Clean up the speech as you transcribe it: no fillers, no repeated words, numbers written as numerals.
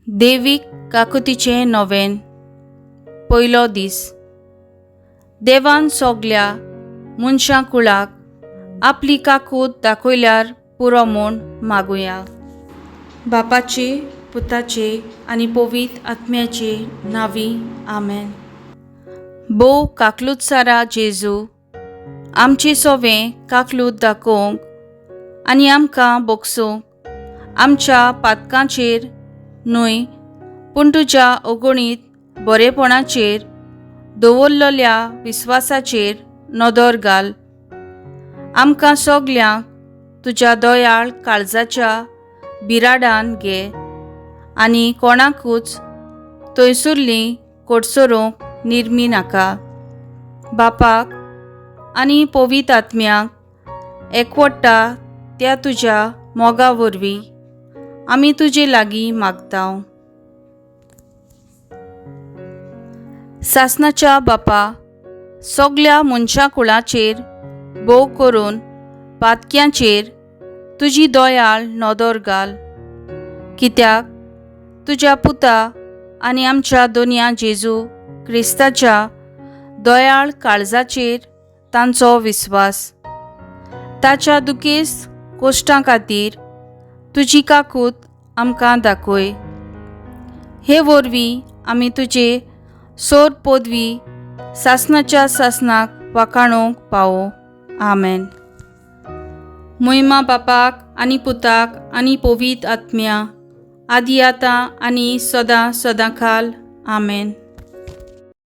देवीक काकुतीचें नोवेन पयलो दीस. देवान सोगल्या मनशां कुळाक आपली काकूत दाखयल्यार पुरो म्हूण मागुया. बापाचे, पुताचे आनी पवित्र आत्म्याचे नांवी, आमेन. भोव काकलुतसारा जेजू, आमचे सोवें काकलूत दाखोवंक आनी आमकां बोगसूंक आमच्या पातकांचेर न्हय पूण तुज्या अगणीत बरेपणाचेर दवरलेल्या विस्वासाचेर नदर घाल. आमकां सगल्यांक तुज्या दयाळ काळजाच्या बिराडान घे आनी कोणाकूच थंयसरली कोटसरूंक निर्मी नाका. बापाक आनी पवित्र आत्म्याक एकवटा त्या तुज्या मोगा वरवीं आमी तुजे लागीं मागता. सासनाच्या बापा, सगल्या मनशां कुळाचेर भोव करून पातक्यांचेर तुजी दयाळ नदर घाल, कित्याक तुज्या पुता आनी आमच्या दोनया जेजू क्रिस्ताच्या दयाळ काळजाचेर तांचो विस्वास. ताच्या दुखेस्त कोश्टां खातीर तुजी काकूत आमकां दाखय. हे वरवीं आमी तुजे सोर पदवी सासनाच्या सासनाक वाखाणूंक पावो. आमेन. मोहिमा बापाक आनी पुताक आनी पवित्र आत्म्या, आदी आतां आनी सदां सदां खाल. आमेन.